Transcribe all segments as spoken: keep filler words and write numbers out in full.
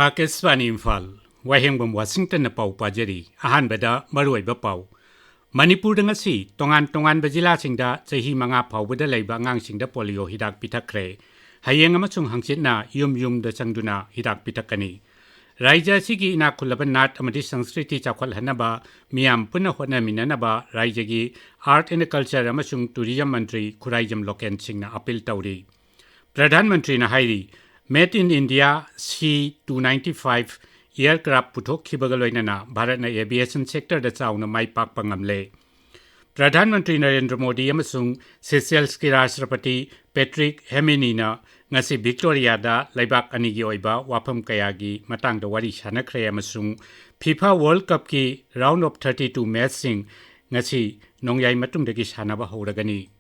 ꯑꯥꯀꯥꯁꯕꯥꯅꯤ ꯏꯝꯐꯥꯜ, ꯋꯥꯍꯦꯡꯕꯝ ꯋꯥꯁꯤꯡꯇꯟꯅ ꯄꯥꯎ ꯄꯥꯖꯔꯤ꯫ ꯑꯍꯥꯟꯕꯗ ꯃꯔꯨꯑꯣꯏꯕ ꯄꯥꯎ꯫ ꯃꯅꯤꯄꯨꯔꯗ ꯉꯁꯤ ꯇꯣꯉꯥꯟ ꯇꯣꯉꯥꯟꯕ ꯖꯤꯂꯥꯁꯤꯡꯗ ꯆꯍꯤ ꯃꯉꯥ ꯐꯥꯎꯕꯗ ꯂꯩꯕ ꯑꯉꯥꯡꯁꯤꯡꯗ ꯄꯣꯂꯤꯑꯣ ꯍꯤꯗꯥꯛ ꯄꯤꯊꯛꯈ꯭ꯔꯦ꯫ ꯍꯌꯦꯡ ꯑꯃꯁꯨꯡ ꯍꯪꯆꯤꯠꯅ ꯌꯨꯝ ꯌꯨꯝꯗ ꯆꯪꯗꯨꯅ ꯍꯤꯗꯥꯛ ꯄꯤꯊꯛꯀꯅꯤ꯫ ꯔꯥꯖ꯭ꯌ ꯑꯁꯤꯒꯤ ꯏꯅꯥꯛ ꯈꯨꯜꯂꯕ ꯅꯥꯠ ꯑꯃꯗꯤ ꯁꯪꯁꯀ꯭ꯔꯤꯇꯤ ꯆꯥꯎꯈꯠꯍꯟꯅꯕ ꯃꯤꯌꯥꯝ ꯄꯨꯟꯅ ꯍꯣꯠꯅꯃꯤꯟꯅꯅꯕ ꯔꯥꯖ꯭ꯌꯒꯤ Art and Culture ꯑꯃꯁꯨꯡ Tourism ꯃꯟꯇ꯭ꯔꯤ ꯈꯨꯔꯥꯏꯖꯝ ꯂꯣꯀꯦꯟ ꯁꯤꯡꯅ ꯑꯄꯤꯜ ꯇꯧꯔꯤ꯫ ꯄ꯭ꯔꯙꯥꯟ ꯃꯟꯇ꯭ꯔꯤꯅ ꯍꯥꯏꯔꯤ, Made in India C two ninety-five aircraft ꯄꯨꯊꯣꯛꯈꯤꯕꯒ ꯂꯣꯏꯅꯅ ꯚꯥꯔꯠꯅ aviation sectorꯗ ꯆꯥꯎꯅ ꯃꯥꯏ ꯄꯥꯛꯄ ꯉꯝꯂꯦ꯫ ꯄ꯭ꯔꯙꯥꯟ ꯃꯟꯇ꯭ꯔꯤ ꯅꯔꯦꯟꯗ꯭ꯔ ꯃꯣꯗꯤ ꯑꯃꯁꯨꯡ ꯁꯤꯁꯦꯜꯁꯀꯤ ꯔꯥꯁꯇ꯭ꯔꯄꯇꯤ ꯄꯦꯇ꯭ꯔꯤꯛ ꯍꯦꯃꯤꯅꯤꯅ ꯉꯁꯤ ꯚꯤꯛꯇꯣꯔꯤꯌꯥꯗ ꯂꯩꯕꯥꯛ ꯑꯅꯤꯒꯤ ꯑꯣꯏꯕ ꯋꯥꯐꯝ ꯀꯌꯥꯒꯤ ꯃꯇꯥꯡꯗ ꯋꯥꯔꯤ ꯁꯥꯅꯈ꯭ꯔꯦ ꯑꯃꯁꯨꯡ FIFA World Cupꯀꯤ round of thirty-two matchꯁꯤꯡ ꯉꯁꯤ ꯅꯣꯡꯌꯥꯏ ꯃꯇꯨꯡꯗꯒꯤ ꯁꯥꯟꯅꯕ ꯍꯧꯔꯒꯅꯤ꯫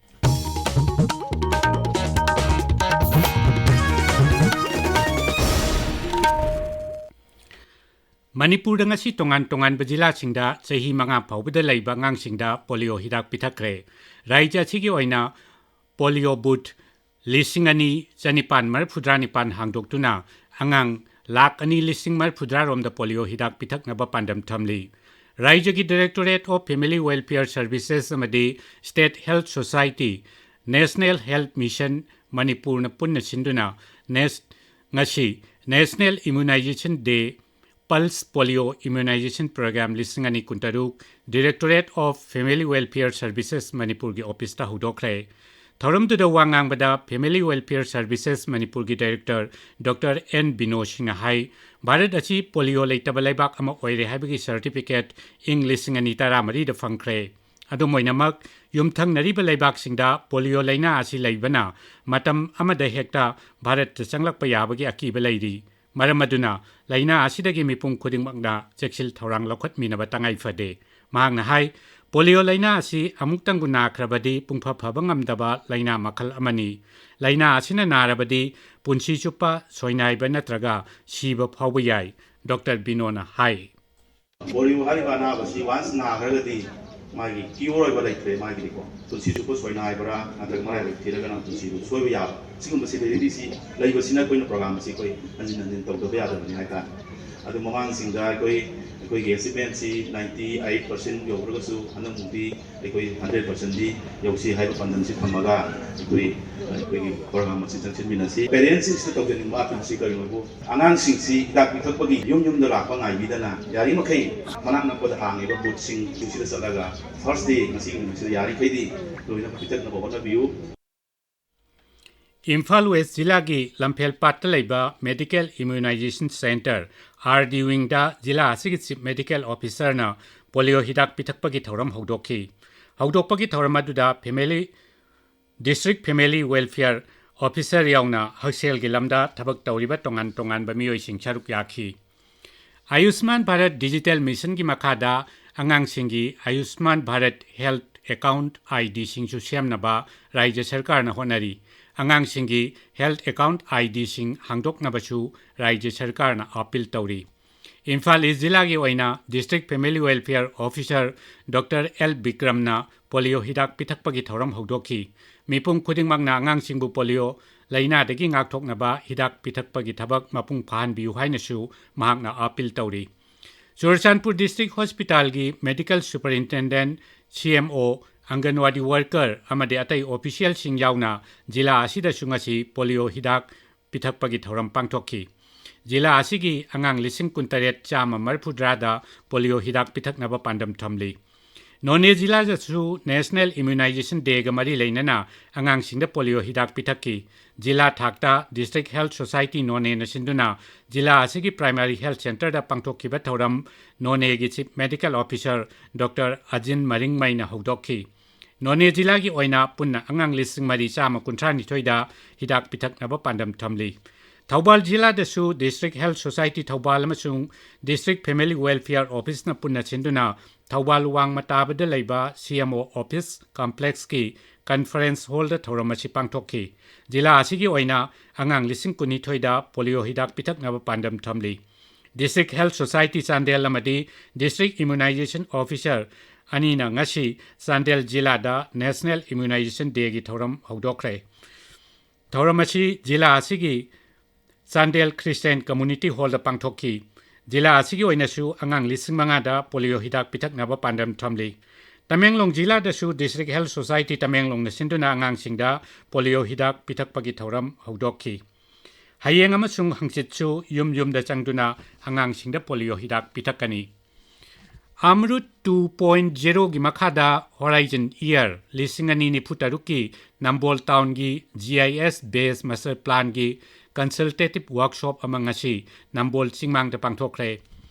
ꯃꯅꯤꯄꯨꯔꯗ ꯉꯁꯤ ꯇꯣꯉꯥꯟ ꯇꯣꯉꯥꯟꯕ ꯖꯤꯂꯥꯁꯤꯡꯗ ꯆꯍꯤ ꯃꯉꯥ ꯐꯥꯎꯕꯗ ꯂꯩꯕ ꯑꯉꯥꯡꯁꯤꯡꯗ ꯄꯣꯂꯤꯑꯣ ꯍꯤꯗꯥꯛ ꯄꯤꯊꯛꯈ꯭ꯔꯦ꯫ ꯔꯥꯖ꯭ꯌ ꯑꯁꯤꯒꯤ ꯑꯣꯏꯅ ꯄꯣꯂꯤꯑꯣ ꯕꯨꯊ ꯂꯤꯁꯤꯡ ꯑꯅꯤ ꯆꯅꯤꯄꯥꯟ ꯃꯔꯤꯐꯨꯇꯔꯥ ꯅꯤꯄꯥꯟ ꯍꯥꯡꯗꯣꯛꯇꯨꯅ ꯑꯉꯥꯡ ꯂꯥꯈ ꯑꯅꯤ ꯂꯤꯁꯤꯡ ꯃꯔꯤꯐꯨꯇꯔꯥ ꯔꯣꯝꯗ ꯄꯣꯂꯤꯑꯣ ꯍꯤꯗꯥꯛ ꯄꯤꯊꯛꯅꯕ ꯄꯥꯟꯗꯝ ꯊꯝꯂꯤ꯫ ꯔꯥꯖ꯭ꯌꯒꯤ Directorate of Family Welfare Services ꯑꯃꯗꯤ State Health Society, National Health Mission ꯃꯅꯤꯄꯨꯔꯅ ꯄꯨꯟꯅ ꯁꯤꯟꯗꯨꯅ ꯅꯦꯁ-, ꯉꯁꯤ National Immunization Day, Pulse Polio Immunization Program ꯂꯤꯁꯤꯡ ꯑꯅꯤ ꯀꯨꯟꯇꯔꯨꯛ Directorate of Family Welfare Services ꯃꯅꯤꯄꯨꯔꯒꯤ ꯑꯣꯐꯤꯁꯇ ꯍꯧꯗꯣꯛꯈ꯭ꯔꯦ꯫ ꯊꯧꯔꯝꯗꯨꯗ ꯋꯥ ꯉꯥꯡꯕꯗ Family Welfare Services ꯃꯅꯤꯄꯨꯔꯒꯤ Director Doctor ꯑꯦꯟ ꯕꯤꯅꯣ ꯁꯤꯡꯅ ꯍꯥꯏ, ꯚꯥꯔꯠ ꯑꯁꯤ ꯄꯣꯂꯤꯑꯣ ꯂꯩꯇꯕ ꯂꯩꯕꯥꯛ ꯑꯃ ꯑꯣꯏꯔꯦ ꯍꯥꯏꯕꯒꯤ certificate ꯏꯪ ꯂꯤꯁꯤꯡ ꯑꯅꯤ ꯇꯔꯥꯃꯔꯤꯗ ꯐꯪꯈ꯭ꯔꯦ꯫ ꯑꯗꯨꯝ ꯑꯣꯏꯅꯃꯛ, ꯌꯨꯝꯊꯪꯅꯔꯤꯕ ꯂꯩꯕꯥꯛꯁꯤꯡꯗ ꯄꯣꯂꯤꯑꯣ ꯂꯥꯏꯅꯥ ꯑꯁꯤ ꯂꯩꯕꯅ ꯃꯇꯝ ꯑꯃꯗ ꯍꯦꯛꯇ ꯚꯥꯔꯠꯇ ꯆꯪꯂꯛꯄ ꯌꯥꯕꯒꯤ ꯑꯀꯤꯕ ꯂꯩꯔꯤ꯫ ꯃꯔꯝ ꯑꯗꯨꯅ ꯂꯥꯏꯅꯥ ꯑꯁꯤꯗꯒꯤ ꯃꯤꯄꯨꯝ ꯈꯨꯗꯤꯡꯃꯛꯅ ꯆꯦꯛꯁꯤꯜ ꯊꯧꯔꯥꯡ ꯂꯧꯈꯠꯃꯤꯟꯅꯕ ꯇꯉꯥꯏ ꯐꯗꯦ꯫ ꯃꯍꯥꯛꯅ ꯍꯥꯏ, ꯄꯣꯂꯤꯑꯣ ꯂꯥꯏꯅꯥ ꯑꯁꯤ ꯑꯃꯨꯛꯇꯪꯕꯨ ꯅꯥꯈ꯭ꯔꯕꯗꯤ ꯄꯨꯡꯐ ꯐꯕ ꯉꯝꯗꯕ ꯂꯥꯏꯅꯥ ꯃꯈꯜ ꯑꯃꯅꯤ꯫ ꯂꯥꯏꯅꯥ ꯑꯁꯤꯅ ꯅꯥꯔꯕꯗꯤ ꯄꯨꯟꯁꯤ ꯆꯨꯞꯄ ꯁꯣꯏꯅꯥꯏꯕ ꯅꯠꯇ꯭ꯔꯒ ꯁꯤꯕ ꯐꯥꯎꯕ ꯌꯥꯏ, ꯗꯣꯛꯇꯔ ꯕꯤꯅꯣꯅ ꯍꯥꯏ꯫ ꯄꯣꯂꯤꯑꯣ ꯍꯥꯏꯔꯤꯕ ꯑꯅꯥꯕꯁꯤ once ꯅꯥꯈ꯭ꯔꯒꯗꯤ ꯃꯥꯒꯤ ꯀ꯭ꯌꯣꯔ ꯑꯣꯏꯕ ꯂꯩꯇ꯭ꯔꯦ꯫ ꯃꯥꯒꯤꯗꯤꯀꯣ ꯄꯨꯟꯁꯤ ꯆꯨꯞꯄ ꯁꯣꯏꯅꯥꯏꯕ꯭ꯔꯥ ꯅꯠꯇ꯭ꯔꯒ ꯃꯔꯥꯏꯕꯛ ꯊꯤꯔꯒꯅ ꯄꯨꯟꯁꯤꯗꯨ ꯁꯣꯏꯕ ꯌꯥꯕ, ꯁꯤꯒꯨꯝꯕ ꯁꯤꯚꯤꯌꯔꯤꯇꯤꯁꯤ ꯂꯩꯕꯁꯤꯅ ꯑꯩꯈꯣꯏꯅ ꯄ꯭ꯔꯣꯒ꯭ꯔꯥꯝ ꯑꯁꯤ ꯑꯩꯈꯣꯏ ꯍꯟꯖꯤꯟ ꯍꯟꯖꯤꯟ ꯇꯧꯗꯕ ꯌꯥꯗꯕꯅꯤ ꯍꯥꯏꯇꯥꯔꯦ꯫ ꯑꯗꯨ ꯃꯃꯥꯡꯁꯤꯡꯗ ꯑꯩꯈꯣꯏ, ꯑꯩꯈꯣꯏꯒꯤ ꯑꯦꯆꯤꯞꯃꯦꯟꯁꯤ ꯅꯥꯏꯟꯇꯤ ꯑꯩꯠ ꯄꯥꯔꯁꯦꯟ ꯌꯧꯈ꯭ꯔꯒꯁꯨ, ꯍꯟꯗꯛꯃꯨꯛꯇꯤ ꯑꯩꯈꯣꯏ ꯍꯟꯗ꯭ꯔꯦꯠ ꯄꯥꯔꯁꯦꯟꯗꯤ ꯌꯧꯁꯤ ꯍꯥꯏꯕ ꯄꯥꯟꯗꯝꯁꯤ ꯊꯝꯃꯒ ꯑꯩꯈꯣꯏ, ꯑꯩꯈꯣꯏꯒꯤ ꯄ꯭ꯔꯣꯒ꯭ꯔꯥꯝ ꯑꯁꯤ ꯆꯪꯁꯤꯟꯃꯤꯟꯅꯁꯤ꯫ ꯄꯦꯔꯦꯟꯁꯁꯤꯡꯁꯤꯗ ꯇꯧꯖꯅꯤꯡꯕ ꯑꯥꯄꯤꯜꯁꯤ ꯀꯔꯤꯅꯣꯕꯨ, ꯑꯉꯥꯡꯁꯤꯡꯁꯤ ꯍꯤꯗꯥꯛ ꯄꯤꯊꯛꯄꯒꯤ ꯌꯨꯝ ꯌꯨꯝꯗ ꯂꯥꯛꯄ ꯉꯥꯏꯕꯤꯗꯅ, ꯌꯥꯔꯤꯃꯈꯩ ꯃꯅꯥꯛ ꯅꯛꯄꯗ ꯍꯥꯡꯉꯤꯕ ꯕꯨꯠꯁꯤꯡ ꯁꯤꯗ ꯆꯠꯂꯒ ꯐꯥꯔꯁ ꯗꯦ, ꯉꯁꯤꯒꯤ ꯅꯨꯃꯤꯠꯁꯤꯗ ꯌꯥꯔꯤꯈꯩꯗꯤ ꯂꯣꯏꯅ ꯄꯤꯊꯛꯅꯕ ꯍꯣꯠꯅꯕꯤꯌꯨ꯫ ꯏꯝꯐꯥꯜ ꯋꯦꯁ ꯖꯤꯂꯥꯒꯤ ꯂꯝꯐꯦꯜꯄꯥꯠꯇ ꯂꯩꯕ medical immunization centre, R D ꯋꯤꯡꯗ ꯖꯤꯂꯥ ꯑꯁꯤꯒꯤ ꯆꯤꯐ ꯃꯦꯗꯤꯀꯦꯜ ꯑꯣꯐꯤꯁꯔꯅ ꯄꯣꯂꯤꯑꯣ ꯍꯤꯗꯥꯛ ꯄꯤꯊꯛꯄꯒꯤ ꯊꯧꯔꯝ ꯍꯧꯗꯣꯛꯈꯤ꯫ ꯍꯧꯗꯣꯛꯄꯒꯤ ꯊꯧꯔꯝ ꯑꯗꯨꯗ family, district family welfare officer ꯌꯥꯎꯅ ꯍꯛꯁꯦꯜꯒꯤ ꯂꯝꯗ ꯊꯕꯛ ꯇꯧꯔꯤꯕ ꯇꯣꯉꯥꯟ ꯇꯣꯉꯥꯟꯕ ꯃꯤꯑꯣꯏꯁꯤꯡ ꯁꯔꯨꯛ ꯌꯥꯈꯤ꯫ ꯑꯌꯨꯁꯃꯥꯟ ꯚꯥꯔꯠ ꯗꯤꯖꯤꯇꯦꯜ ꯃꯤꯁꯟꯒꯤ ꯃꯈꯥꯗ ꯑꯉꯥꯡꯁꯤꯡꯒꯤ ꯑꯌꯨꯁꯃꯥꯟ ꯚꯥꯔꯠ ꯍꯦꯜꯊ ꯑꯦꯀꯥꯎꯟꯠ ꯑꯥꯏ ꯗꯤꯁꯤꯡꯁꯨ ꯁꯦꯝꯅꯕ ꯔꯥꯖ꯭ꯌ ꯁꯔꯀꯥꯔꯅ ꯍꯣꯠꯅꯔꯤ꯫ ꯑꯉꯥꯡꯁꯤꯡꯒꯤ ꯍꯦꯜꯊ ꯑꯦꯀꯥꯎꯟꯠ ꯑꯥꯏ ꯗꯤꯁꯤꯡ ꯍꯥꯡꯗꯣꯛꯅꯕꯁꯨ ꯔꯥꯖ꯭ꯌ ꯁꯔꯀꯥꯔꯅ ꯑꯥꯄꯤꯜ ꯇꯧꯔꯤ꯫ ꯏꯝꯐꯥꯜ ꯏꯁ ꯖꯤꯂꯥꯒꯤ ꯑꯣꯏꯅ district family welfare officer doctor L ꯕꯤꯀ꯭ꯔꯝꯅ ꯄꯣꯂꯤꯑꯣ ꯍꯤꯗꯥꯛ ꯄꯤꯊꯛꯄꯒꯤ ꯊꯧꯔꯝ ꯍꯧꯗꯣꯛꯈꯤ꯫ ꯃꯤꯄꯨꯝ ꯈꯨꯗꯤꯡꯃꯛꯅ ꯑꯉꯥꯡꯁꯤꯡꯕꯨ ꯄꯣꯂꯤꯑꯣ ꯂꯥꯏꯅꯥꯗꯒꯤ ꯉꯥꯛꯊꯣꯛꯅꯕ ꯍꯤꯗꯥꯛ ꯄꯤꯊꯛꯄꯒꯤ ꯊꯕꯛ ꯃꯄꯨꯡ ꯐꯥꯍꯟꯕꯤꯌꯨ ꯍꯥꯏꯅꯁꯨ ꯃꯍꯥꯛꯅ ꯑꯥꯄꯤꯜ ꯇꯧꯔꯤ꯫ ꯆꯨꯔꯆꯥꯟꯄꯨꯔ ꯗꯤꯁꯇ꯭ꯔꯤꯛ ꯍꯣꯁꯄꯤꯇꯥꯜꯒꯤ ꯃꯦꯗꯤꯀꯦꯜ ꯁꯨꯄꯔꯏꯟꯇꯦꯟꯗꯦꯟꯠ, ꯁꯤ ꯑꯦꯝ ꯑꯣ, ꯑꯪꯒꯟꯋꯥꯗꯤ ꯋꯥꯔꯀꯔ ꯑꯃꯗꯤ ꯑꯇꯩ ꯑꯣꯐꯤꯁꯤꯌꯦꯜꯁꯤꯡ ꯌꯥꯎꯅ ꯖꯤꯂꯥ ꯑꯁꯤꯗꯁꯨ ꯉꯁꯤ ꯄꯣꯂꯤꯑꯣ ꯍꯤꯗꯥꯛ ꯄꯤꯊꯛꯄꯒꯤ ꯊꯧꯔꯝ ꯄꯥꯡꯊꯣꯛꯈꯤ꯫ ꯖꯤꯂꯥ ꯑꯁꯤꯒꯤ ꯑꯉꯥꯡ ꯂꯤꯁꯤꯡ ꯀꯨꯟꯇꯔꯦꯠ ꯆꯥꯝꯃ ꯃꯔꯤꯐꯨꯇꯔꯥꯗ ꯄꯣꯂꯤꯑꯣ ꯍꯤꯗꯥꯛ ꯄꯤꯊꯛꯅꯕ ꯄꯥꯟꯗꯝ ꯊꯝꯂꯤ꯫ ꯅꯣꯅꯦ ꯖꯤꯂꯥꯗꯁꯨ ꯅꯦꯁꯅꯦꯜ ꯏꯝꯃ꯭ꯌꯨꯅꯥꯏꯖꯦꯁꯟ ꯗꯦꯒ ꯃꯔꯤ ꯂꯩꯅꯅ ꯑꯉꯥꯡꯁꯤꯡꯗ ꯄꯣꯂꯤꯑꯣ ꯍꯤꯗꯥꯛ ꯄꯤꯊꯛꯈꯤ꯫ ꯖꯤꯂꯥ ꯊꯥꯛꯇ ꯗꯤꯁꯇ꯭ꯔꯤꯛ ꯍꯦꯜꯊ ꯁꯣꯁꯥꯏꯇꯤ ꯅꯣꯅꯦꯅ ꯁꯤꯟꯗꯨꯅ ꯖꯤꯂꯥ ꯑꯁꯤꯒꯤ ꯄ꯭ꯔꯥꯏꯃꯥꯔꯤ ꯍꯦꯜꯊ ꯁꯦꯟꯇꯔꯗ ꯄꯥꯡꯊꯣꯛꯈꯤꯕ ꯊꯧꯔꯝ ꯅꯣꯅꯦꯒꯤ ꯆꯤꯐ ꯃꯦꯗꯤꯀꯦꯜ ꯑꯣꯐꯤꯁꯔ ꯗꯣꯛꯇꯔ ꯑꯖꯤꯟ ꯃꯔꯤꯡꯃꯩꯅ ꯍꯧꯗꯣꯛꯈꯤ꯫ ꯅꯣꯅꯦ ꯖꯤꯂꯥꯒꯤ ꯑꯣꯏꯅ ꯄꯨꯟꯅ ꯑꯉꯥꯡ ꯂꯤꯁꯤꯡ ꯃꯔꯤ ꯆꯥꯝꯃ ꯀꯨꯟꯊ꯭ꯔꯥ ꯅꯤꯊꯣꯏꯗ ꯍꯤꯗꯥꯛ ꯄꯤꯊꯛꯅꯕ ꯄꯥꯟꯗꯝ ꯊꯝꯂꯤ꯫ ꯊꯧꯕꯥꯜ ꯖꯤꯂꯥꯗꯁꯨ ꯗꯤꯁꯇ꯭ꯔꯤꯛ ꯍꯦꯜꯊ ꯁꯣꯁꯥꯏꯇꯤ ꯊꯧꯕꯥꯜ ꯑꯃꯁꯨꯡ ꯗꯤꯁꯇ꯭ꯔꯤꯛ ꯐꯦꯃꯤꯂꯤ ꯋꯦꯜꯐꯤꯌꯔ ꯑꯣꯐꯤꯁꯅ ꯄꯨꯟꯅ ꯁꯤꯟꯗꯨꯅ ꯊꯧꯕꯥꯜ ꯋꯥꯡꯃ ꯇꯥꯕꯗ ꯂꯩꯕ ꯁꯤ ꯑꯦꯝ ꯑꯣ ꯑꯣꯐꯤꯁ ꯀꯝꯄ꯭ꯂꯦꯛꯁꯀꯤ ꯀꯟꯐꯔꯦꯟꯁ ꯍꯣꯜꯗ ꯊꯧꯔꯝ ꯑꯁꯤ ꯄꯥꯡꯊꯣꯛꯈꯤ꯫ ꯖꯤꯂꯥ ꯑꯁꯤꯒꯤ ꯑꯣꯏꯅ ꯑꯉꯥꯡ ꯂꯤꯁꯤꯡ ꯀꯨꯟꯅꯤꯊꯣꯏꯗ ꯄꯣꯂꯤꯑꯣ ꯍꯤꯗꯥꯛ ꯄꯤꯊꯛꯅꯕ ꯄꯥꯟꯗꯝ ꯊꯝꯂꯤ꯫ ꯗꯤꯁꯇ꯭ꯔꯤꯛ ꯍꯦꯜꯊ ꯁꯣꯁꯥꯏꯇꯤ ꯆꯥꯟꯗꯦꯜ ꯑꯃꯗꯤ ꯗꯤꯁꯇ꯭ꯔꯤꯛ ꯏꯝꯃ꯭ꯌꯨꯅꯥꯏꯖꯦꯁꯟ ꯑꯣꯐꯤꯁꯔ ꯑꯅꯤꯅ ꯉꯁꯤ ꯆꯥꯟꯗꯦꯜ ꯖꯤꯂꯥꯗ National Immunization Dayꯒꯤ ꯊꯧꯔꯝ ꯍꯧꯗꯣꯛꯈ꯭ꯔꯦ꯫ ꯊꯧꯔꯝ ꯑꯁꯤ ꯖꯤꯂꯥ ꯑꯁꯤꯒꯤ ꯆꯥꯟꯗꯦꯜ Christian Community Hallꯗ ꯄꯥꯡꯊꯣꯛꯈꯤ꯫ ꯖꯤꯂꯥ ꯑꯁꯤꯒꯤ ꯑꯣꯏꯅꯁꯨ ꯑꯉꯥꯡ ꯂꯤꯁꯤꯡ ꯃꯉꯥꯗ ꯄꯣꯂꯤꯑꯣ ꯍꯤꯗꯥꯛ ꯄꯤꯊꯛꯅꯕ ꯄꯥꯟꯗꯝ ꯊꯝꯂꯤ꯫ ꯇꯃꯦꯡꯂꯣꯡ ꯖꯤꯂꯥꯗꯁꯨ District Health Society ꯇꯃꯦꯡꯂꯣꯡꯅ ꯁꯤꯟꯗꯨꯅ ꯑꯉꯥꯡꯁꯤꯡꯗ ꯄꯣꯂꯤꯑꯣ ꯍꯤꯗꯥꯛ ꯄꯤꯊꯛꯄꯒꯤ ꯊꯧꯔꯝ ꯍꯧꯗꯣꯛꯈꯤ꯫ ꯍꯌꯦꯡ ꯑꯃꯁꯨꯡ ꯍꯪꯆꯤꯠꯁꯨ ꯌꯨꯝ ꯌꯨꯝꯗ ꯆꯪꯗꯨꯅ ꯑꯉꯥꯡꯁꯤꯡꯗ ꯄꯣꯂꯤꯑꯣ ꯍꯤꯗꯥꯛ ꯄꯤꯊꯛꯀꯅꯤ꯫ ꯑꯃ꯭ꯔꯨꯠ two point zeroꯒꯤ ꯃꯈꯥꯗ Horizon Year ꯂꯤꯁꯤꯡ ꯑꯅꯤ ꯅꯤꯐꯨ ꯇꯔꯨꯛꯀꯤ ꯅꯝꯕꯣꯜ ꯇꯥꯎꯟꯒꯤ GIS Based Master Planꯒꯤ consultative workshop ꯑꯃ ꯉꯁꯤ ꯅꯝꯕꯣꯜ ꯆꯤꯡꯃꯥꯡꯗ ꯄꯥꯡꯊꯣꯛꯈ꯭ꯔꯦ꯫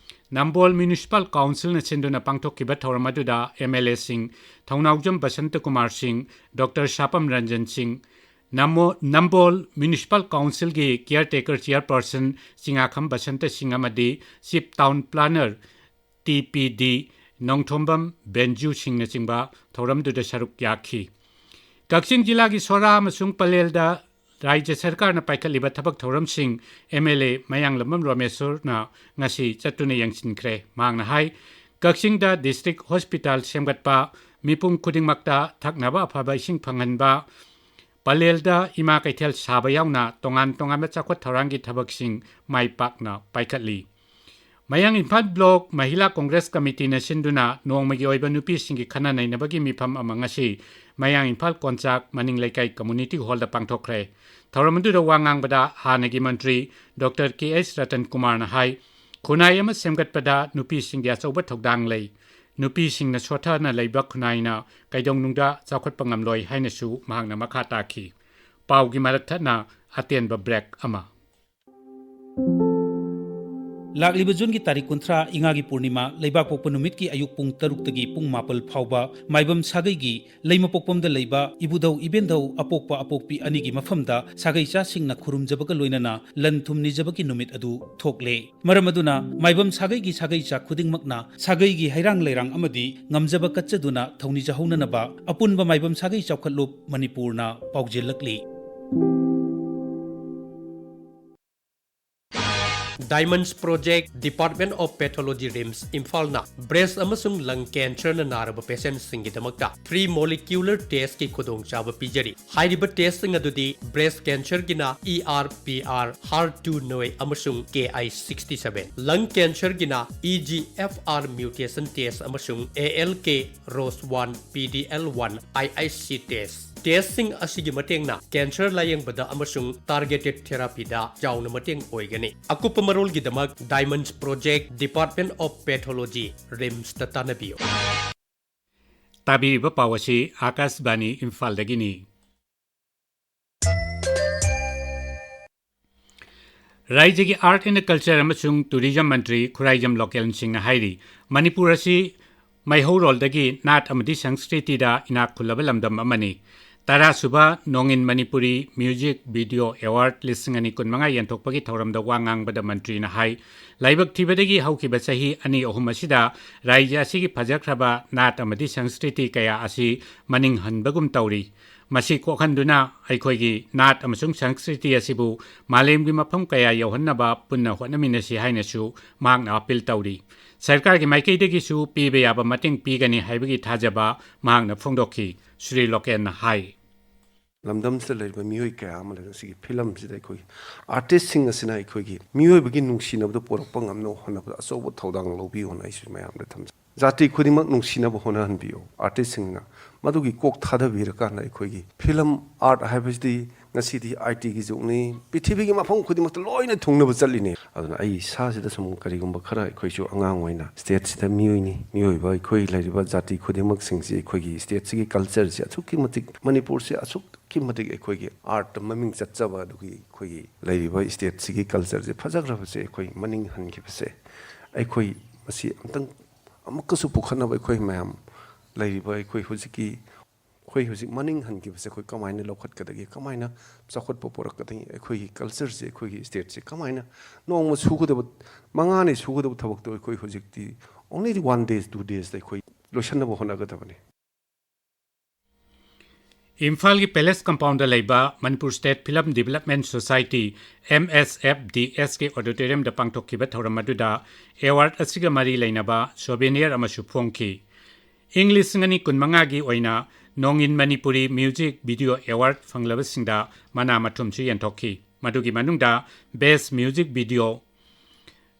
ꯅꯝꯕꯣꯜ Municipal Councilꯅ ꯁꯤꯟꯗꯨꯅ ꯄꯥꯡꯊꯣꯛꯈꯤꯕ ꯊꯧꯔꯝ ꯑꯗꯨꯗ MLAꯁꯤꯡ ꯊꯧꯅꯥꯎꯖꯝ ꯕꯁꯟꯇ ꯀꯨꯃꯥꯔ ꯁꯤꯡ, ꯗꯣꯛꯇꯔ ꯁꯥꯄꯝ ꯔꯟꯖꯟ ꯁꯤꯡ, ꯅꯝꯕꯣꯜ Municipal Councilꯒꯤ Caretaker Chairperson ꯆꯤꯉꯥꯈꯝ ꯕꯁꯟꯇ ꯁꯤꯡ ꯑꯃꯗꯤ Chief Town Planner TPD Nongthombam ꯕꯦꯟꯖꯨ ꯁꯤꯡꯅꯆꯤꯡꯕ ꯊꯧꯔꯝꯗꯨꯗ ꯁꯔꯨꯛ ꯌꯥꯈꯤ꯫ ꯀꯛꯆꯤꯡ ꯖꯤꯂꯥꯒꯤ ꯁꯣꯔꯥ ꯑꯃꯁꯨꯡ ꯄꯂꯦꯜꯗ ꯔꯥꯖ꯭ꯌ ꯁꯔꯀꯥꯔꯅ ꯄꯥꯏꯈꯠꯂꯤꯕ ꯊꯕꯛ ꯊꯧꯔꯝꯁꯤꯡ MLA ꯃꯌꯥꯡꯂꯝꯕꯝ ꯔꯣꯃꯦꯁꯣꯔꯅ ꯉꯁꯤ ꯆꯠꯇꯨꯅ ꯌꯦꯡꯁꯤꯟꯈ꯭ꯔꯦ꯫ ꯃꯍꯥꯛꯅ ꯍꯥꯏ, ꯀꯛꯆꯤꯡꯗ District Hospital ꯁꯦꯝꯒꯠꯄ, ꯃꯤꯄꯨꯝ ꯈꯨꯗꯤꯡꯃꯛꯇ ꯊꯛꯅꯕ ꯑꯐꯕ ꯏꯁꯤꯡ ꯐꯪꯍꯟꯕ, ꯄꯂꯦꯜꯗ ꯏꯃꯥ ꯀꯩꯊꯦꯜ ꯁꯥꯕ ꯌꯥꯎꯅ ꯇꯣꯉꯥꯟ ꯇꯣꯉꯥꯟꯕ ꯆꯥꯎꯈꯠ ꯊꯧꯔꯥꯡꯒꯤ ꯊꯕꯛꯁꯤꯡ ꯃꯥꯏ ꯄꯥꯛꯅ ꯄꯥꯏꯈꯠꯂꯤ꯫ ꯃꯌꯥꯡ ꯏꯝꯐꯥꯜ Block Mahila Congress Committeeꯅ ꯁꯤꯟꯗꯨꯅ ꯅꯣꯡꯃꯒꯤ ꯑꯣꯏꯕ ꯅꯨꯄꯤꯁꯤꯡꯒꯤ ꯈꯟꯅ ꯅꯩꯅꯕꯒꯤ ꯃꯤꯐꯝ ꯑꯃ ꯉꯁꯤ ꯃꯌꯥꯡ ꯏꯝꯐꯥꯜ ꯀꯣꯟꯆꯥꯛ ꯃꯅꯤꯡ ꯂꯩꯀꯥꯏ Community Hallꯗ ꯄꯥꯡꯊꯣꯛꯈ꯭ꯔꯦ꯫ ꯊꯧꯔꯝ ꯑꯗꯨꯗ ꯋꯥ ꯉꯥꯡꯕꯗ ꯍꯥꯟꯅꯒꯤ ꯃꯟꯇ꯭ꯔꯤ ꯗꯣꯛꯇꯔ ꯀꯦ ꯑꯩꯆ ꯔꯇꯟ ꯀꯨꯃꯥꯔꯅ ꯍꯥꯏ, ꯈꯨꯟꯅꯥꯏ ꯑꯃ ꯁꯦꯝꯒꯠꯄꯗ ꯅꯨꯄꯤꯁꯤꯡꯒꯤ ꯑꯆꯧꯕ ꯊꯧꯗꯥꯡ ꯂꯩ꯫ ꯅꯨꯄꯤꯁꯤꯡꯅ ꯁꯣꯠꯊꯅ ꯂꯩꯕ ꯈꯨꯟꯅꯥꯏꯅ ꯀꯩꯗꯧꯅꯨꯡꯗ ꯆꯥꯎꯈꯠꯄ ꯉꯝꯂꯣꯏ ꯍꯥꯏꯅꯁꯨ ꯃꯍꯥꯛꯅ ꯃꯈꯥ ꯇꯥꯈꯤ꯫ ꯄꯥꯎꯒꯤ ꯃꯔꯛ ꯊꯠꯅ ꯑꯇꯦꯟꯕ break ꯑꯃ꯫ ꯂꯥꯛꯂꯤꯕ ꯖꯨꯟꯒꯤ ꯇꯥꯔꯤꯛ ꯀꯨꯟꯊ꯭ꯔꯥ, ꯏꯉꯥꯒꯤ ꯄꯨꯔꯅꯤꯃꯥ, ꯂꯩꯕꯥꯛ ꯄꯣꯛꯄ ꯅꯨꯃꯤꯠꯀꯤ ꯑꯌꯨꯛ ꯄꯨꯡ ꯇꯔꯨꯛꯇꯒꯤ ꯄꯨꯡ ꯃꯥꯄꯜ ꯐꯥꯎꯕ ꯃꯥꯏꯕꯝ ꯁꯥꯒꯩꯒꯤ ꯂꯩꯃꯄꯣꯛꯄꯝꯗ ꯂꯩꯕ ꯏꯕꯨꯙꯧ ꯏꯕꯦꯟꯙꯧ ꯑꯄꯣꯛꯄ ꯑꯄꯣꯛꯄꯤ ꯑꯅꯤꯒꯤ ꯃꯐꯝꯗ ꯁꯥꯒꯩ ꯆꯥꯁꯤꯡꯅ ꯈꯨꯔꯨꯝꯖꯕꯒ ꯂꯣꯏꯅꯅ ꯂꯟ ꯊꯨꯝ ꯅꯤꯖꯕꯒꯤ ꯅꯨꯃꯤꯠ ꯑꯗꯨ ꯊꯣꯛꯂꯦ꯫ ꯃꯔꯝ ꯑꯗꯨꯅ ꯃꯥꯏꯕꯝ ꯁꯥꯒꯩꯒꯤ ꯁꯥꯒꯩ ꯆꯥ ꯈꯨꯗꯤꯡꯃꯛꯅ ꯁꯥꯒꯩꯒꯤ ꯍꯩꯔꯥꯡ ꯂꯩꯔꯥꯡ ꯑꯃꯗꯤ ꯉꯝꯖꯕ ꯀꯠꯆꯗꯨꯅ ꯊꯧꯅꯤꯖꯍꯧꯅꯅꯕ ꯑꯄꯨꯟꯕ ꯃꯥꯏꯕꯝ ꯁꯥꯒꯩ ꯆꯥꯎꯈꯠꯂꯨꯞ ꯃꯅꯤꯄꯨꯔꯅ ꯄꯥꯎꯖꯦꯜꯂꯛꯂꯤ꯫ Diamonds Project, Department of Pathology, RIMS, ꯏꯝꯐꯥꯜꯅ breast ꯑꯃꯁꯨꯡ lung cancerꯅ ꯅꯥꯔꯕ patientꯁꯤꯡꯒꯤꯗꯃꯛꯇ free molecular testꯀꯤ ꯈꯨꯗꯣꯡꯆꯥꯕ ꯄꯤꯖꯔꯤ꯫ ꯍꯥꯏꯔꯤꯕ testꯁꯤꯡ ꯑꯗꯨꯗꯤ breast cancerꯒꯤꯅ E R P R, HER two neu ꯑꯃꯁꯨꯡ K I sixty seven, lung cancerꯒꯤꯅ E G F R mutation test ꯑꯃꯁꯨꯡ A L K ROS one, P D L one, I I C test꯫ Testꯁꯤꯡ ꯑꯁꯤꯒꯤ ꯃꯇꯦꯡꯅ cancer ꯂꯥꯌꯦꯡꯕꯗ ꯑꯃꯁꯨꯡ targeted therapyꯗ ꯆꯥꯎꯅ ꯃꯇꯦꯡ ꯑꯣꯏꯒꯅꯤ꯫ ꯑꯀꯨꯞꯄ ꯃꯔꯣꯜꯒꯤꯗꯃꯛ Diamonds Project, Department of Pathology, RIMSꯇ ꯇꯥꯟꯅꯕꯤꯌꯨ꯫ ꯇꯥꯕꯤꯔꯤꯕ ꯄꯥꯎ ꯑꯁꯤ ꯑꯥꯀꯥꯁꯕꯥꯅꯤ ꯏꯝꯐꯥꯜꯗꯒꯤꯅꯤ꯫ ꯔꯥꯏꯖ꯭ꯌꯒꯤ Art and Culture ꯑꯃꯁꯨꯡ Tourism ꯃꯟꯇ꯭ꯔꯤ ꯈꯨꯔꯥꯏꯖꯝ ꯂꯣꯀꯦꯟ ꯁꯤꯡꯅ ꯍꯥꯏꯔꯤ, ꯃꯅꯤꯄꯨꯔ ꯑꯁꯤ ꯃꯩꯍꯧꯔꯣꯜꯗꯒꯤ ꯅꯥꯠ ꯑꯃꯗꯤ ꯁꯪꯁꯀ꯭ꯔꯤꯇꯤꯗ ꯏꯅꯥꯛ ꯈꯨꯜꯂꯕ ꯂꯝꯗꯝ ꯑꯃꯅꯤ꯫ ꯇꯔꯥꯁꯨꯕ ꯅꯣꯡꯏꯟ ꯃꯅꯤꯄꯨꯔꯤ Music Video Award ꯂꯤꯁꯤꯡ ꯑꯅꯤ ꯀꯨꯟꯃꯉꯥ ꯌꯦꯟꯊꯣꯛꯄꯒꯤ ꯊꯧꯔꯝꯗ ꯋꯥ ꯉꯥꯡꯕꯗ ꯃꯟꯇ꯭ꯔꯤꯅ ꯍꯥꯏ, ꯂꯥꯏꯕꯛ ꯊꯤꯕꯗꯒꯤ ꯍꯧꯈꯤꯕ ꯆꯍꯤ ꯑꯅꯤ ꯑꯍꯨꯝ ꯑꯁꯤꯗ ꯔꯥꯏꯖ꯭ꯌ ꯑꯁꯤꯒꯤ ꯐꯖꯈ꯭ꯔꯕ ꯅꯥꯠ ꯑꯃꯗꯤ ꯁꯪꯁꯀ꯭ꯔꯤꯇꯤ ꯀꯌꯥ ꯑꯁꯤ ꯃꯅꯤꯡ ꯍꯟꯕꯒꯨꯝ ꯇꯧꯔꯤ꯫ ꯃꯁꯤ ꯀꯣꯛꯍꯟꯗꯨꯅ ꯑꯩꯈꯣꯏꯒꯤ ꯅꯥꯠ ꯑꯃꯁꯨꯡ ꯁꯪꯁꯀ꯭ꯔꯤꯇꯤ ꯑꯁꯤꯕꯨ ꯃꯥꯂꯦꯝꯒꯤ ꯃꯐꯝ ꯀꯌꯥ ꯌꯧꯍꯟꯅꯕ ꯄꯨꯟꯅ ꯍꯣꯠꯅꯃꯤꯟꯅꯁꯤ ꯍꯥꯏꯅꯁꯨ ꯃꯍꯥꯛꯅ ꯑꯥꯄꯤꯜ ꯇꯧꯔꯤ꯫ ꯁꯔꯀꯥꯔꯒꯤ ꯃꯥꯏꯀꯩꯗꯒꯤꯁꯨ ꯄꯤꯕ ꯌꯥꯕ ꯃꯇꯦꯡ ꯄꯤꯒꯅꯤ ꯍꯥꯏꯕꯒꯤ ꯊꯥꯖꯕ ꯃꯍꯥꯛꯅ ꯐꯣꯡꯗꯣꯛꯈꯤ꯫ ꯁ꯭ꯔꯤ ꯂꯣꯀꯦꯟꯅ ꯍꯥꯏ꯫ ꯂꯝꯗꯝꯁꯤꯗ ꯂꯩꯔꯤꯕ ꯃꯤꯑꯣꯏ ꯀꯌꯥ ꯑꯃ ꯂꯩꯔꯦ꯫ ꯁꯤꯒꯤ ꯐꯤꯂꯝꯁꯤꯗ ꯑꯩꯈꯣꯏꯒꯤ ꯑꯥꯔꯇꯤꯁꯁꯤꯡ ꯑꯁꯤꯅ ꯑꯩꯈꯣꯏꯒꯤ ꯃꯤꯑꯣꯏꯕꯒꯤ ꯅꯨꯡꯁꯤꯅꯕꯗꯨ ꯄꯨꯔꯛꯄ ꯉꯝꯅꯕ ꯍꯣꯠꯅꯕꯗ ꯑꯆꯧꯕ ꯊꯧꯗꯥꯡ ꯂꯧꯕꯤꯌꯣꯅ ꯑꯩꯁꯨ ꯃꯌꯥꯝꯗ ꯊꯝꯖꯩ꯫ ꯖꯥꯇꯤ ꯈꯨꯗꯤꯡꯃꯛ ꯅꯨꯡꯁꯤꯅꯕ ꯍꯣꯠꯅꯍꯟꯕꯤꯌꯨ꯫ ꯑꯥꯔꯇꯤꯁꯁꯤꯡꯅ ꯃꯗꯨꯒꯤ ꯀꯣꯛ ꯊꯥꯗꯕꯤꯔꯀꯥꯟꯗ ꯑꯩꯈꯣꯏꯒꯤ ꯐꯤꯂꯝ ꯑꯥꯔꯠ ꯍꯥꯏꯕꯁꯤꯗꯤ ꯉꯁꯤꯗꯤ ꯑꯥꯏ ꯇꯤꯒꯤ ꯖꯨꯒꯅꯤ, ꯄ꯭ꯔꯤꯊꯤꯕꯤꯒꯤ ꯃꯐꯝ ꯈꯨꯗꯤꯡꯃꯛꯇ ꯂꯣꯏꯅ ꯊꯨꯡꯅꯕ ꯆꯠꯂꯤꯅꯦ꯫ ꯑꯗꯨꯅ ꯑꯩ ꯏꯁꯥꯁꯤꯗ ꯁꯨꯝ ꯀꯔꯤꯒꯨꯝꯕ ꯈꯔ, ꯑꯩꯈꯣꯏꯁꯨ ꯑꯉꯥꯡ ꯑꯣꯏꯅ ꯁ꯭ꯇꯦꯠꯁꯤꯗ ꯃꯤꯑꯣꯏꯅꯤ, ꯃꯤꯑꯣꯏꯕ ꯑꯩꯈꯣꯏ ꯂꯩꯔꯤꯕ ꯖꯥꯇꯤ ꯈꯨꯗꯤꯡꯃꯛꯁꯤꯡꯁꯤ ꯑꯩꯈꯣꯏꯒꯤ ꯁ꯭ꯇꯦꯠꯁꯤꯒꯤ ꯀꯜꯆꯔꯁꯤ ꯑꯁꯨꯛꯀꯤ ꯃꯇꯤꯛ, ꯃꯅꯤꯄꯨꯔꯁꯤ ꯑꯁꯨꯛꯀꯤ ꯃꯇꯤꯛ ꯑꯩꯈꯣꯏꯒꯤ ꯑꯥꯔꯠꯇ ꯃꯃꯤꯡ ꯆꯠꯆꯕ, ꯑꯗꯨꯒꯤ ꯑꯩꯈꯣꯏꯒꯤ ꯂꯩꯔꯤꯕ ꯁ꯭ꯇꯦꯠꯁꯤꯒꯤ ꯀꯜꯆꯔꯁꯤ ꯐꯖꯈ꯭ꯔꯕꯁꯦ ꯑꯩꯈꯣꯏ ꯃꯅꯤꯡ ꯍꯟꯈꯤꯕꯁꯦ, ꯑꯩꯈꯣꯏ ꯃꯁꯤ ꯑꯝꯇꯪ ꯑꯃꯨꯛꯀꯁꯨ ꯄꯨꯈꯠꯅꯕ ꯑꯩꯈꯣꯏ ꯃꯌꯥꯝ ꯂꯩꯔꯤꯕ ꯑꯩꯈꯣꯏ ꯍꯧꯖꯤꯛꯀꯤ, ꯑꯩꯈꯣꯏ ꯍꯧꯖꯤꯛ ꯃꯅꯤꯡ ꯍꯟꯈꯤꯕꯁꯦ ꯑꯩꯈꯣꯏ ꯀꯃꯥꯏꯅ ꯂꯧꯈꯠꯀꯗꯒꯦ, ꯀꯃꯥꯏꯅ ꯆꯥꯎꯈꯠꯄ ꯄꯨꯔꯛꯀꯗꯒꯦ, ꯑꯩꯈꯣꯏꯒꯤ ꯀꯜꯆꯔꯁꯦ, ꯑꯩꯈꯣꯏꯒꯤ ꯁ꯭ꯇꯦꯠꯁꯦ ꯀꯃꯥꯏꯅ ꯅꯣꯡꯃ ꯁꯨꯒꯗꯕ, ꯃꯉꯥꯅꯤ ꯁꯨꯒꯗꯕ ꯊꯕꯛꯇꯣ ꯑꯩꯈꯣꯏ ꯍꯧꯖꯤꯛꯇꯤ only one days, two daysꯗ ꯑꯩꯈꯣꯏ ꯂꯣꯏꯁꯤꯟꯅꯕ ꯍꯣꯠꯅꯒꯗꯕꯅꯤ꯫ ꯏꯝꯐꯥꯜꯒꯤ ꯄꯦꯂꯦꯁ ꯀꯝꯄꯥꯎꯟꯗ ꯂꯩꯕ Manipur state film development society, M S F D ꯑꯦꯁꯀꯤ ꯑꯣꯗꯤꯇꯣꯔꯤꯌꯝꯗ ꯄꯥꯡꯊꯣꯛꯈꯤꯕ ꯊꯧꯔꯝ ꯑꯗꯨꯗ ꯑꯦꯋꯥꯔꯗ ꯑꯁꯤꯒ ꯃꯔꯤ ꯂꯩꯅꯕ ꯁꯣꯚꯦꯅꯤꯌꯔ ꯑꯃꯁꯨ ꯐꯣꯡꯈꯤ꯫ ꯏꯪ ꯂꯤꯁꯤꯡ ꯑꯅꯤ ꯀꯨꯟꯃꯉꯥꯒꯤ ꯑꯣꯏꯅ ꯅꯣꯡꯏꯟ ꯃꯅꯤꯄꯨꯔꯤ ꯃ꯭ꯌꯨꯖꯤꯛ ꯚꯤꯗꯤꯑꯣ ꯑꯦꯋꯥꯔꯗ ꯐꯪꯂꯕꯁꯤꯡꯗ ꯃꯅꯥ ꯃꯊꯨꯝꯁꯨ ꯌꯦꯟꯊꯣꯛꯈꯤ꯫ ꯃꯗꯨꯒꯤ ꯃꯅꯨꯡꯗ ꯕꯦꯁ ꯃ꯭ꯌꯨꯖꯤꯛ ꯚꯤꯗꯤꯑꯣ,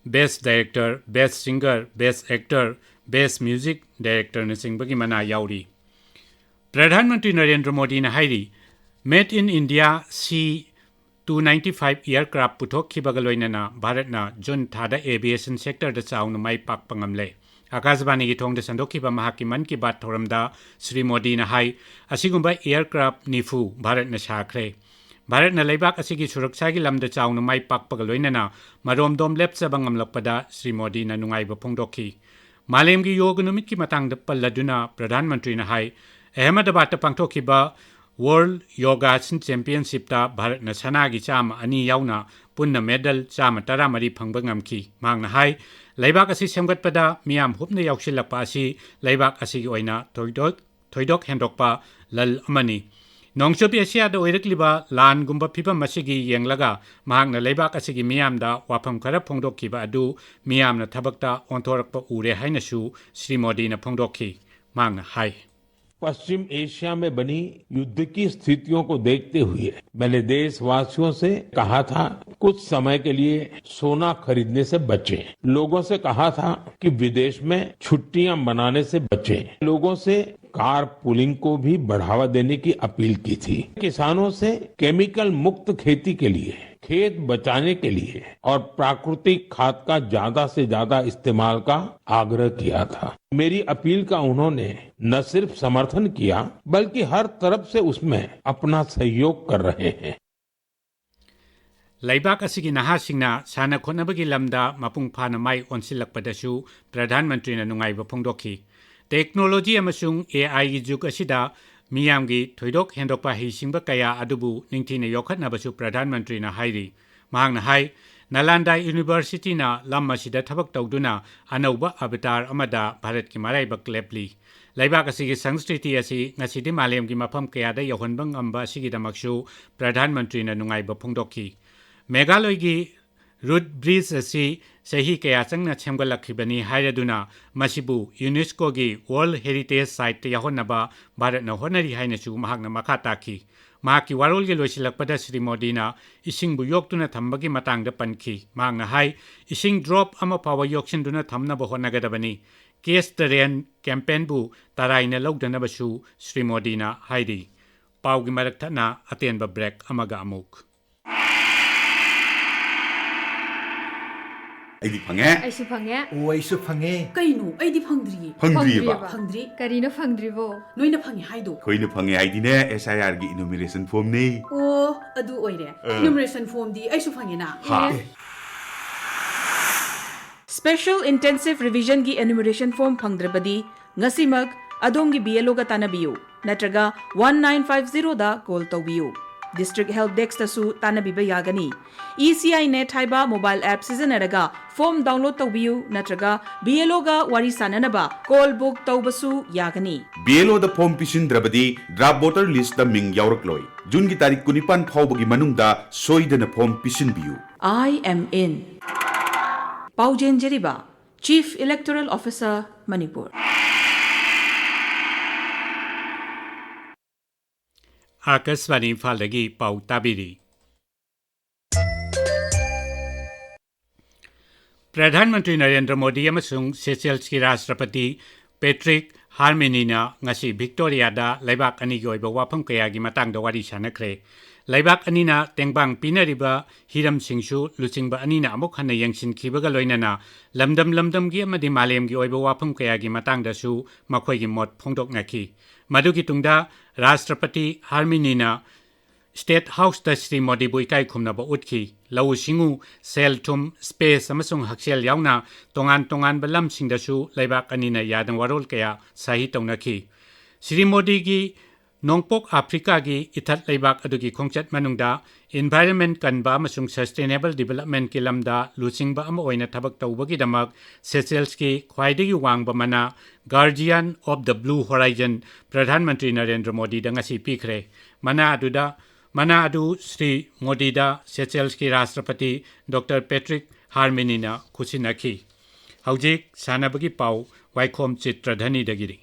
ꯕꯦꯁ ꯗꯥꯏꯔꯦꯛꯇꯔ, ꯕꯦꯁ ꯁꯤꯡꯒꯔ, ꯕꯦꯁ ꯑꯦꯛꯇꯔ, ꯕꯦꯁ ꯃ꯭ꯌꯨꯖꯤꯛ ꯗꯥꯏꯔꯦꯛꯇꯔꯅꯆꯤꯡꯕꯒꯤ ꯃꯅꯥ ꯌꯥꯎꯔꯤ꯫ ꯄ꯭ꯔꯙꯥꯟ ꯃꯟꯇ꯭ꯔꯤ ꯅꯔꯦꯟꯗ꯭ꯔ ꯃꯣꯗꯤꯅ ꯍꯥꯏꯔꯤ, Made in India C two ninety five aircraft ꯄꯨꯊꯣꯛꯈꯤꯕꯒ ꯂꯣꯏꯅꯅ ꯚꯥꯔꯠꯅ ꯖꯨꯟ ꯊꯥꯗ aviation sectorꯗ ꯆꯥꯎꯅ ꯃꯥꯏ ꯄꯥꯛꯄ ꯉꯝꯂꯦ꯫ ꯑꯀꯥꯁꯕꯥꯅꯤꯒꯤ ꯊꯣꯡꯗ ꯁꯟꯗꯣꯛꯈꯤꯕ ꯃꯍꯥꯛꯀꯤ ꯃꯟ ꯀꯤ ꯕꯥꯠ ꯊꯧꯔꯝꯗ ꯁ꯭ꯔꯤ ꯃꯣꯗꯤꯅ ꯍꯥꯏ, ꯑꯁꯤꯒꯨꯝꯕ aircraft ꯅꯤꯐꯨ ꯚꯥꯔꯠꯅ ꯁꯥꯈ꯭ꯔꯦ꯫ ꯚꯥꯔꯠꯅ ꯂꯩꯕꯥꯛ ꯑꯁꯤꯒꯤ ꯁꯨꯔꯛꯁꯥꯒꯤ ꯂꯝꯗ ꯆꯥꯎꯅ ꯃꯥꯏ ꯄꯥꯛꯄꯒ ꯂꯣꯏꯅꯅ ꯃꯔꯣꯝꯗꯣꯝ ꯂꯦꯞꯆꯕ ꯉꯝꯂꯛꯄꯗ ꯁ꯭ꯔꯤ ꯃꯣꯗꯤꯅ ꯅꯨꯡꯉꯥꯏꯕ ꯐꯣꯡꯗꯣꯛꯈꯤ꯫ ꯃꯥꯂꯦꯝꯒꯤ ꯌꯣꯒ ꯅꯨꯃꯤꯠꯀꯤ ꯃꯇꯥꯡꯗ ꯄꯜꯂꯗꯨꯅ ꯄ꯭ꯔꯙꯥꯟ ꯃꯟꯇ꯭ꯔꯤꯅ ꯍꯥꯏ, ꯑꯍꯃꯗꯕꯥꯗꯇ ꯄꯥꯡꯊꯣꯛꯈꯤꯕ World Yogasan Championshipꯇ ꯚꯥꯔꯠꯅ ꯁꯅꯥꯒꯤ ꯆꯥꯝꯃ ꯑꯅꯤ ꯌꯥꯎꯅ ꯄꯨꯟꯅ ꯃꯦꯗꯜ ꯆꯥꯝꯃ ꯇꯔꯥꯃꯔꯤ ꯐꯪꯕ ꯉꯝꯈꯤ꯫ ꯃꯍꯥꯛꯅ ꯍꯥꯏ, ꯂꯩꯕꯥꯛ ꯑꯁꯤ ꯁꯦꯝꯒꯠꯄꯗ ꯃꯤꯌꯥꯝ ꯍꯨꯞꯅ ꯌꯥꯎꯁꯤꯜꯂꯛꯄ ꯑꯁꯤ ꯂꯩꯕꯥꯛ ꯑꯁꯤꯒꯤ ꯑꯣꯏꯅ ꯊꯣꯏꯗꯣꯛ ꯊꯣꯏꯗꯣꯛ ꯍꯦꯟꯗꯣꯛꯄ ꯂꯜ ꯑꯃꯅꯤ꯫ ꯅꯣꯡꯆꯨꯞ ꯑꯦꯁꯤꯌꯥꯗ ꯑꯣꯏꯔꯛꯂꯤꯕ ꯂꯥꯟꯒꯨꯝꯕ ꯐꯤꯚꯝ ꯑꯁꯤꯒꯤ ꯌꯦꯡꯂꯒ ꯃꯍꯥꯛꯅ ꯂꯩꯕꯥꯛ ꯑꯁꯤꯒꯤ ꯃꯤꯌꯥꯝꯗ ꯋꯥꯐꯝ ꯈꯔ ꯐꯣꯡꯗꯣꯛꯈꯤꯕ ꯑꯗꯨ ꯃꯤꯌꯥꯝꯅ ꯊꯕꯛꯇ ꯑꯣꯟꯊꯣꯔꯛꯄ ꯎꯔꯦ ꯍꯥꯏꯅꯁꯨ ꯁ꯭ꯔꯤ ꯃꯣꯗꯤꯅ ꯐꯣꯡꯗꯣꯛꯈꯤ꯫ ꯃꯍꯥꯛꯅ ꯍꯥꯏ, पश्चिम एशिया में बनी युद्ध की स्थितियों को देखते हुए मैंने देशवासियों से कहा था, कुछ समय के लिए सोना खरीदने से बचें। लोगों से कहा था कि विदेश में छुट्टियां मनाने से बचें। लोगों से कार पुलिंग को भी बढ़ावा देने की अपील की थी। किसानों से केमिकल मुक्त खेती के लिए, खेत बचाने के लिए और प्राकृतिक खाद का ज्यादा से ज्यादा इस्तेमाल का आग्रह किया था। मेरी अपील का उन्होंने न सिर्फ समर्थन किया, बल्कि हर तरफ से उसमें अपना सहयोग कर रहे हैं। ꯂꯩꯕꯥꯛ ꯑꯁꯤꯒꯤ ꯅꯍꯥꯁꯤꯡꯅ ꯁꯥꯟꯅ ꯈꯣꯠꯅꯕꯒꯤ ꯂꯝꯗ ꯃꯄꯨꯡ ꯐꯥꯅ ꯃꯥꯏ ꯑꯣꯟꯁꯤꯜꯂꯛꯄꯗꯁꯨ ꯄ꯭ꯔꯙꯥꯟ ꯃꯟꯇ꯭ꯔꯤꯅ ꯅꯨꯡꯉꯥꯏꯕ ꯐꯣꯡꯗꯣꯛꯈꯤ꯫ ꯇꯦꯛꯅꯣꯂꯣꯖꯤ ꯑꯃꯁꯨꯡ ꯑꯦ ꯑꯥꯏꯒꯤ ꯖꯨꯒ ꯑꯁꯤꯗ ꯃꯤꯌꯥꯝꯒꯤ ꯊꯣꯏꯗꯣꯛ ꯍꯦꯟꯗꯣꯛꯄ ꯍꯩꯁꯤꯡꯕ ꯀꯌꯥ ꯑꯗꯨꯕꯨ ꯅꯤꯡꯊꯤꯅ ꯌꯣꯛꯈꯠꯅꯕꯁꯨ ꯄ꯭ꯔꯙꯥꯟ ꯃꯟꯇ꯭ꯔꯤꯅ ꯍꯥꯏꯔꯤ꯫ ꯃꯍꯥꯛꯅ ꯍꯥꯏ, ꯅꯥꯂꯥꯟꯗꯥ ꯌꯨꯅꯤꯚꯔꯁꯤꯇꯤꯅ ꯂꯝ ꯑꯁꯤꯗ ꯊꯕꯛ ꯇꯧꯗꯨꯅ ꯑꯅꯧꯕ ꯑꯕꯇꯥꯔ ꯑꯃꯗ ꯚꯥꯔꯠꯀꯤ ꯃꯔꯥꯏꯕꯛ ꯂꯦꯞꯂꯤ꯫ ꯂꯩꯕꯥꯛ ꯑꯁꯤꯒꯤ ꯁꯪꯁꯀ꯭ꯔꯤꯇꯤ ꯑꯁꯤ ꯉꯁꯤꯗꯤ ꯃꯥꯂꯦꯝꯒꯤ ꯃꯐꯝ ꯀꯌꯥꯗ ꯌꯧꯍꯟꯕ ꯉꯝꯕ ꯑꯁꯤꯒꯤꯗꯃꯛꯁꯨ ꯄ꯭ꯔꯙꯥꯟ ꯃꯟꯇ꯭ꯔꯤꯅ ꯅꯨꯡꯉꯥꯏꯕ ꯐꯣꯡꯗꯣꯛꯈꯤ꯫ ꯃꯦꯘꯥꯂꯣꯏꯒꯤ ꯔꯨꯠ ꯕ꯭ꯔꯤꯖ ꯑꯁꯤ ꯆꯍꯤ ꯀꯌꯥ ꯆꯪꯅ ꯁꯦꯝꯒꯠꯂꯛꯈꯤꯕꯅꯤ ꯍꯥꯏꯔꯗꯨꯅ, ꯃꯁꯤꯕꯨ ꯌꯨꯅꯦꯁꯀꯣꯒꯤ ꯋꯥꯔꯜꯗ ꯍꯦꯔꯤꯇꯦꯖ ꯁꯥꯏꯠꯇ ꯌꯥꯎꯍꯟꯅꯕ ꯚꯥꯔꯠꯅ ꯍꯣꯠꯅꯔꯤ ꯍꯥꯏꯅꯁꯨ ꯃꯍꯥꯛꯅ ꯃꯈꯥ ꯇꯥꯈꯤ꯫ ꯃꯍꯥꯛꯀꯤ ꯋꯥꯔꯣꯜꯒꯤ ꯂꯣꯏꯁꯤꯜꯂꯛꯄꯗ ꯁ꯭ꯔꯤ ꯃꯣꯗꯤꯅ ꯏꯁꯤꯡꯕꯨ ꯌꯣꯛꯇꯨꯅ ꯊꯝꯕꯒꯤ ꯃꯇꯥꯡꯗ ꯄꯟꯈꯤ꯫ ꯃꯍꯥꯛꯅ ꯍꯥꯏ, "ꯏꯁꯤꯡ ꯗ꯭ꯔꯣꯞ ꯑꯃ ꯐꯥꯎꯕ ꯌꯣꯛꯁꯤꯟꯗꯨꯅ ꯊꯝꯅꯕ ꯍꯣꯠꯅꯒꯗꯕꯅꯤ꯫ Catch the Rain ꯀꯦꯝꯄꯦꯟꯕꯨ ꯇꯔꯥꯏꯅ ꯂꯧꯗꯅꯕꯁꯨ" ꯁ꯭ꯔꯤ ꯃꯣꯗꯤꯅ ꯍꯥꯏꯔꯤ꯫ ꯄꯥꯎꯒꯤ ꯃꯔꯛ ꯊꯠꯅ ꯑꯇꯦꯟꯕ ꯕ꯭ꯔꯦꯛ ꯑꯃꯒ ꯑꯃꯨꯛ꯫ ꯑꯩꯗꯤ ꯐꯪꯉꯦ꯫ ꯑꯩꯁꯨ ꯐꯪꯉꯦ꯫ ꯑꯣ, ꯑꯩꯁꯨ ꯐꯪꯉꯦ꯫ ꯀꯩꯅꯣ? ꯑꯩꯗꯤ ꯐꯪꯗ꯭ꯔꯤꯌꯦ꯫ ꯐꯪꯗ꯭ꯔꯤꯌꯦꯕ? ꯐꯪꯗ꯭ꯔꯤꯌꯦꯕ? ꯐꯪꯗ꯭ꯔꯤ꯫ ꯀꯔꯤꯅꯣ ꯐꯪꯗ꯭ꯔꯤꯕꯣ? ꯅꯣꯏꯅ ꯐꯪꯉꯦ ꯍꯥꯏꯗꯣ? ꯑꯩꯈꯣꯏꯅ ꯐꯪꯉꯦ ꯍꯥꯏꯗꯤꯅꯦ, S I R ꯒꯤ enumeration form ꯅꯦ꯫ ꯑꯣ, ꯑꯗꯨ ꯑꯣꯏꯔꯦ꯫ ꯑ꯫ Enumeration form ꯗꯤ ꯑꯩꯁꯨ ꯐꯪꯉꯦꯅ꯫ ꯍꯥ? ꯑꯦ꯫ Special Intensive Revision ꯒꯤ enumeration form ꯐꯪꯗ꯭ꯔꯕꯗꯤ, ꯉꯁꯤꯃꯛ ꯑꯗꯣꯝꯒꯤ B L O ꯒ ꯇꯥꯟꯅꯕꯤꯌꯨ ꯅꯠꯇ꯭ꯔꯒ one nine five zero ꯗ call ꯇꯧꯕꯤꯌꯨ꯫ District Help Desk ꯇꯁꯨ ꯇꯥꯟꯅꯕꯤꯕ ꯌꯥꯒꯅꯤ꯫ E C I Net ꯍꯥꯏꯕ mobile app ꯁꯤꯖꯤꯟꯅꯔꯒ form download ꯇꯧꯕꯤꯌꯨ ꯅꯠꯇ꯭ꯔꯒ B L O ꯒ ꯋꯥꯔꯤ ꯁꯥꯅꯅꯕ call book ꯇꯧꯕꯁꯨ ꯌꯥꯒꯅꯤ꯫ B L O ꯗ form ꯄꯤꯁꯤꯟꯗ꯭ꯔꯕꯗꯤ draft voter list ꯇ ꯃꯤꯡ ꯌꯥꯎꯔꯛꯂꯣꯏ꯫ June ꯒꯤ ꯇꯥꯔꯤꯛ ꯀꯨꯟꯅꯤꯄꯥꯟ ꯐꯥꯎꯕꯒꯤ ꯃꯅꯨꯡꯗ ꯁꯣꯏꯗꯅ form ꯄꯤꯁꯤꯟꯕꯤꯌꯨ꯫ I am in. ꯄꯥꯎꯖꯦꯟꯖꯔꯤꯕ Chief Electoral Officer, Manipur. ꯑꯥꯀꯥꯁꯕꯥꯅꯤ ꯏꯝꯐꯥꯜꯗꯒꯤ ꯄꯥꯎ ꯇꯥꯕꯤꯔꯤ꯫ ꯄ꯭ꯔꯙꯥꯟ ꯃꯟꯇ꯭ꯔꯤ ꯅꯔꯦꯟꯗ꯭ꯔ ꯃꯣꯗꯤ ꯑꯃꯁꯨꯡ ꯁꯦꯁꯦꯜꯁꯀꯤ ꯔꯥꯁꯇ꯭ꯔꯄꯇꯤ ꯄꯦꯇ꯭ꯔꯤꯛ ꯍꯥꯔꯃꯤꯅꯤꯅ ꯉꯁꯤ ꯚꯤꯛꯇꯣꯔꯤꯌꯥꯗ ꯂꯩꯕꯥꯛ ꯑꯅꯤꯒꯤ ꯑꯣꯏꯕ ꯋꯥꯐꯝ ꯀꯌꯥꯒꯤ ꯃꯇꯥꯡꯗ ꯋꯥꯔꯤ ꯁꯥꯟꯅꯈ꯭ꯔꯦ꯫ ꯂꯩꯕꯥꯛ ꯑꯅꯤꯅ ꯇꯦꯡꯕꯥꯡ ꯄꯤꯅꯔꯤꯕ ꯍꯤꯔꯝꯁꯤꯡꯁꯨ ꯂꯨꯆꯤꯡꯕ ꯑꯅꯤꯅ ꯑꯃꯨꯛ ꯍꯟꯅ ꯌꯦꯡꯁꯤꯟꯈꯤꯕꯒ ꯂꯣꯏꯅꯅ ꯂꯝꯗꯝ ꯂꯝꯗꯝꯒꯤ ꯑꯃꯗꯤ ꯃꯥꯂꯦꯝꯒꯤ ꯑꯣꯏꯕ ꯋꯥꯐꯝ ꯀꯌꯥꯒꯤ ꯃꯇꯥꯡꯗꯁꯨ ꯃꯈꯣꯏꯒꯤ ꯃꯣꯠ ꯐꯣꯡꯗꯣꯛꯅꯈꯤ꯫ ꯃꯗꯨꯒꯤ ꯇꯨꯡꯗ ꯔꯥꯁꯇ꯭ꯔꯄꯇꯤ ꯍꯥꯔꯃꯤꯅꯤꯅ ꯁ꯭ꯇꯦꯠ ꯍꯥꯎꯁꯇ ꯁ꯭ꯔꯤ ꯃꯣꯗꯤꯕꯨ ꯏꯀꯥꯏ ꯈꯨꯝꯅꯕ ꯎꯠꯈꯤ꯫ ꯂꯧꯎ ꯁꯤꯡꯎ, ꯁꯦꯜ ꯊꯨꯝ, ꯁ꯭ꯄꯦꯁ ꯑꯃꯁꯨꯡ ꯍꯛꯁꯦꯜ ꯌꯥꯎꯅ ꯇꯣꯉꯥꯟ ꯇꯣꯉꯥꯟꯕ ꯂꯝꯁꯤꯡꯗꯁꯨ ꯂꯩꯕꯥꯛ ꯑꯅꯤꯅ ꯌꯥꯗꯅ ꯋꯥꯔꯣꯜ ꯀꯌꯥ ꯁꯥꯍꯤ ꯇꯧꯅꯈꯤ꯫ ꯁ꯭ꯔꯤ ꯃꯣꯗꯤꯒꯤ ꯅꯣꯡꯄꯣꯛ ꯑꯐ꯭ꯔꯤꯀꯥꯒꯤ ꯏꯊꯠ ꯂꯩꯕꯥꯛ ꯑꯗꯨꯒꯤ ꯈꯣꯡꯆꯠ ꯃꯅꯨꯡꯗ environment ꯀꯟꯕ ꯑꯃꯁꯨꯡ sustainable developmentꯀꯤ ꯂꯝꯗ ꯂꯨꯆꯤꯡꯕ ꯑꯃ ꯑꯣꯏꯅ ꯊꯕꯛ ꯇꯧꯕꯒꯤꯗꯃꯛ ꯁꯦꯁꯦꯜꯁꯀꯤ ꯈ꯭ꯋꯥꯏꯗꯒꯤ ꯋꯥꯡꯕ ꯃꯅꯥ Guardian of the Blue Horizon Pradhan Mantri Narendra ꯃꯣꯗꯤꯗ ꯉꯁꯤ ꯄꯤꯈ꯭ꯔꯦ꯫ ꯃꯅꯥ ꯑꯗꯨꯗ, ꯃꯅꯥ ꯑꯗꯨ ꯁ꯭ꯔꯤ ꯃꯣꯗꯤꯗ ꯁꯦꯁꯦꯜꯁꯀꯤ ꯔꯥꯁꯇ꯭ꯔꯄꯇꯤ ꯗꯣꯛꯇꯔ ꯄꯦꯇ꯭ꯔꯤꯛ ꯍꯥꯔꯃꯤꯅꯤꯅ ꯈꯨꯠꯁꯤꯟꯅꯈꯤ꯫ ꯍꯧꯖꯤꯛ ꯁꯥꯟꯅꯕꯒꯤ ꯄꯥꯎ ꯋꯥꯏꯈꯣꯝ ꯆꯤꯇ꯭ꯔꯙꯅꯤꯗꯒꯤꯗꯤ꯫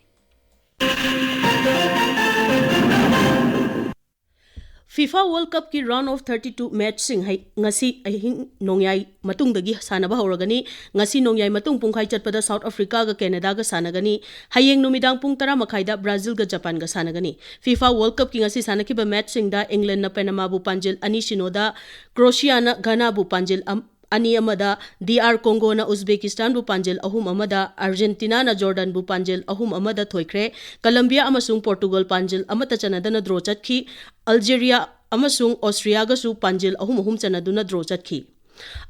FIFA World Cupꯀꯤ round of thirty two matchꯁꯤꯡ ꯉꯁꯤ ꯑꯍꯤꯡ ꯅꯣꯡꯌꯥꯏ ꯃꯇꯨꯡꯗꯒꯤ ꯁꯥꯟꯅꯕ ꯍꯧꯔꯒꯅꯤ꯫ ꯉꯁꯤ ꯅꯣꯡꯌꯥꯏ ꯃꯇꯨꯡ ꯄꯨꯡꯈꯥꯏ ꯆꯠꯄꯗ South Africaꯒ Canadaꯒ ꯁꯥꯟꯅꯒꯅꯤ꯫ ꯍꯌꯦꯡ ꯅꯨꯃꯤꯗꯥꯡ ꯄꯨꯡ ꯇꯔꯥ ꯃꯈꯥꯏꯗ Brazilꯒ Japanꯒ ꯁꯥꯟꯅꯒꯅꯤ꯫ FIFA World Cupꯀꯤ ꯉꯁꯤ ꯁꯥꯟꯅꯈꯤꯕ matchꯁꯤꯡꯗ Englandꯅ Panamaꯕꯨ ꯄꯥꯟꯖꯤꯜ ꯑꯅꯤ ꯁꯤꯅꯣꯗ, Croatiaꯅ Ghanaꯕꯨ ꯄꯥꯟꯖꯤꯜ ꯑꯅꯤ ꯑꯃꯗ, DR Congoꯅ Uzbekistanꯕꯨ ꯄꯥꯟꯖꯤꯜ ꯑꯍꯨꯝ ꯑꯃꯗ, Argentinaꯅ Jordanꯕꯨ ꯄꯥꯟꯖꯤꯜ ꯑꯍꯨꯝ ꯑꯃꯗ ꯊꯣꯏꯈ꯭ꯔꯦ꯫ Colombia ꯑꯃꯁꯨꯡ Portugal ꯄꯥꯟꯖꯤꯜ ꯑꯃꯠꯇ ꯆꯟꯅꯗꯅ draw ꯆꯠꯈꯤ꯫ Algeria ꯑꯃꯁꯨꯡ Austriaꯒꯁꯨ ꯄꯥꯟꯖꯤꯜ ꯑꯍꯨꯝ ꯑꯍꯨꯝ ꯆꯟꯅꯗꯨꯅ draw ꯆꯠꯈꯤ꯫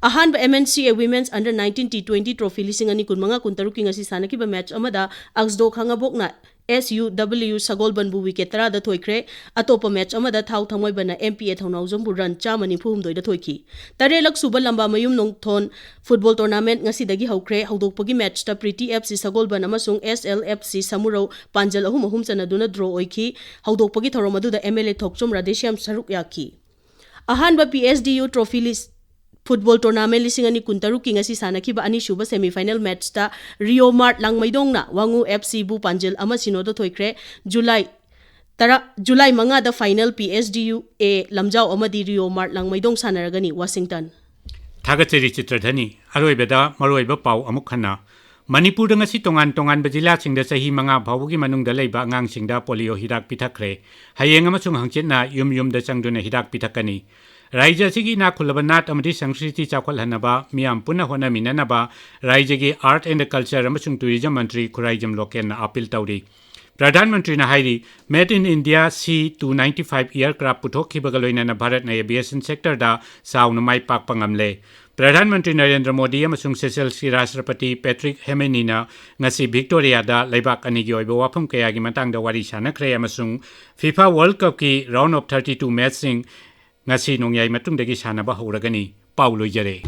ꯑꯍꯥꯟꯕ MNCA Women's Under nineteen T twenty Trophy ꯂꯤꯁꯤꯡ ꯑꯅꯤ ꯀꯨꯟꯃꯉꯥ ꯀꯨꯟꯇꯔꯨꯛꯀꯤ ꯉꯁꯤ ꯁꯥꯟꯅꯈꯤꯕ match ꯑꯃꯗ Axdo ꯈꯥꯉꯕꯣꯛꯅ SUW ꯁꯒꯣꯜꯕꯟꯕꯨ wicket ꯇꯔꯥꯗ ꯊꯣꯏꯈ꯭ꯔꯦ꯫ ꯑꯇꯣꯞꯄ match ꯑꯃꯗ ꯊꯥꯎ ꯊꯥꯡꯃꯩꯕꯟꯅ MPA ꯊꯧꯅꯥꯎꯖꯝꯕꯨ run ꯆꯥꯝꯃ ꯅꯤꯐꯨ ꯍꯨꯝꯗꯣꯏꯗ ꯊꯣꯏꯈꯤ꯫ ꯇꯔꯦꯠꯂꯛ ꯁꯨꯕ ꯂꯝꯕꯥꯃꯌꯨꯝ ꯅꯣꯡꯊꯣꯟ football tournament ꯉꯁꯤꯗꯒꯤ ꯍꯧꯈ꯭ꯔꯦ꯫ ꯍꯧꯗꯣꯛꯄꯒꯤ matchꯇ Priti FC ꯁꯒꯣꯜꯕꯟ ꯑꯃꯁꯨꯡ SLFC ꯁꯃꯨꯔꯧ ꯄꯥꯟꯖꯜ ꯑꯍꯨꯝ ꯑꯍꯨꯝ ꯆꯟꯅꯗꯨꯅ draw ꯑꯣꯏꯈꯤ꯫ ꯍꯧꯗꯣꯛꯄꯒꯤ ꯊꯧꯔꯝ ꯑꯗꯨꯗ MLA ꯊꯣꯛꯆꯣꯝ ꯔꯥꯙꯦꯁ꯭ꯌꯥꯝ ꯁꯔꯨꯛ ꯌꯥꯈꯤ꯫ ꯑꯍꯥꯟꯕ PSDU Trophy ꯂꯤꯁ-, football tournament ꯂꯤꯁꯤꯡ ꯑꯅꯤ ꯀꯨꯟꯇꯔꯨꯛꯀꯤ ꯉꯁꯤ ꯁꯥꯟꯅꯈꯤꯕ ꯑꯅꯤꯁꯨꯕ semi final matchꯇ Rio Mart ꯂꯥꯡꯃꯩꯗꯣꯡꯅ ꯋꯥꯉꯨ FCꯕꯨ ꯄꯥꯟꯖꯤꯜ ꯑꯃ ꯁꯤꯅꯣꯗ ꯊꯣꯏꯈ꯭ꯔꯦ꯫ July ꯇꯔꯥ, July ꯃꯉꯥꯗ final PSDU A ꯂꯝꯖꯥꯎ ꯑꯃꯗꯤ Rio Mart ꯂꯥꯡꯃꯩꯗꯣꯡ ꯁꯥꯟꯅꯔꯒꯅꯤ꯫ Washington꯫ ꯊꯥꯒꯠꯆꯔꯤ ꯆꯤꯇ꯭ꯔꯙꯅꯤ꯫ ꯑꯔꯣꯏꯕꯗ ꯃꯔꯨꯑꯣꯏꯕ ꯄꯥꯎ ꯑꯃꯨꯛ ꯍꯟꯅ꯫ ꯃꯅꯤꯄꯨꯔꯗ ꯉꯁꯤ ꯇꯣꯉꯥꯟ ꯇꯣꯉꯥꯟꯕ ꯖꯤꯂꯥꯁꯤꯡꯗ ꯆꯍꯤ ꯃꯉꯥ ꯐꯥꯎꯕꯒꯤ ꯃꯅꯨꯡꯗ ꯂꯩꯕ ꯑꯉꯥꯡꯁꯤꯡꯗ polio ꯍꯤꯗꯥꯛ ꯄꯤꯊꯛꯈ꯭ꯔꯦ꯫ ꯍꯌꯦꯡ ꯑꯃꯁꯨꯡ ꯍꯪꯆꯤꯠꯅ ꯌꯨꯝ ꯌꯨꯝꯗ ꯆꯪꯗꯨꯅ ꯍꯤꯗꯥꯛ ꯄꯤꯊꯛꯀꯅꯤ꯫ ꯔꯥꯖ꯭ꯌ ꯑꯁꯤꯒꯤ ꯏꯅꯥꯛ ꯈꯨꯜꯂꯕ ꯅꯥꯠ ꯑꯃꯗꯤ ꯁꯪꯁꯀ꯭ꯔꯤꯇꯤ ꯆꯥꯎꯈꯠꯍꯟꯅꯕ ꯃꯤꯌꯥꯝ ꯄꯨꯟꯅ ꯍꯣꯠꯅꯃꯤꯟꯅꯅꯕ ꯔꯥꯖ꯭ꯌꯒꯤ Art and Culture ꯑꯃꯁꯨꯡ Tourism ꯃꯟꯇ꯭ꯔꯤ ꯈꯨꯔꯥꯏꯖꯝ ꯂꯣꯀꯦꯟꯅ appeal ꯇꯧꯔꯤ꯫ ꯄ꯭ꯔꯙꯥꯟ ꯃꯟꯇ꯭ꯔꯤꯅ ꯍꯥꯏꯔꯤ, Made in India C two ninety-five aircraft ꯄꯨꯊꯣꯛꯈꯤꯕꯒ ꯂꯣꯏꯅꯅ ꯚꯥꯔꯠꯅ aviation sectorꯗ ꯆꯥꯎꯅ ꯃꯥꯏ ꯄꯥꯛꯄ ꯉꯝꯂꯦ꯫ ꯄ꯭ꯔꯙꯥꯟ ꯃꯟꯇ꯭ꯔꯤ ꯅꯔꯦꯟꯗ꯭ꯔ ꯃꯣꯗꯤ ꯑꯃꯁꯨꯡ ꯁꯦꯁꯦꯜꯁꯀꯤ ꯔꯥꯁꯇ꯭ꯔꯄꯇꯤ ꯄꯦꯇ꯭ꯔꯤꯛ ꯍꯦꯃꯦꯅꯤꯅ ꯉꯁꯤ ꯚꯤꯛꯇꯣꯔꯤꯌꯥꯗ ꯂꯩꯕꯥꯛ ꯑꯅꯤꯒꯤ ꯑꯣꯏꯕ ꯋꯥꯐꯝ ꯀꯌꯥꯒꯤ ꯃꯇꯥꯡꯗ ꯋꯥꯔꯤ ꯁꯥꯟꯅꯈ꯭ꯔꯦ ꯑꯃꯁꯨꯡ ꯐꯤꯐꯥ ꯋꯥꯔꯜꯗ ꯀꯞꯀꯤ ꯔꯥꯎꯟ ꯑꯣꯐ ꯊꯥꯔꯇꯤ ꯇꯨ ꯃꯦꯠꯆꯁꯤꯡ ꯉꯁꯤ ꯅꯣꯡꯌꯥꯏ ꯃꯇꯨꯡꯗꯒꯤ ꯁꯥꯟꯅꯕ ꯍꯧꯔꯒꯅꯤ꯫ ꯄꯥꯎ ꯂꯣꯏꯖꯔꯦ꯫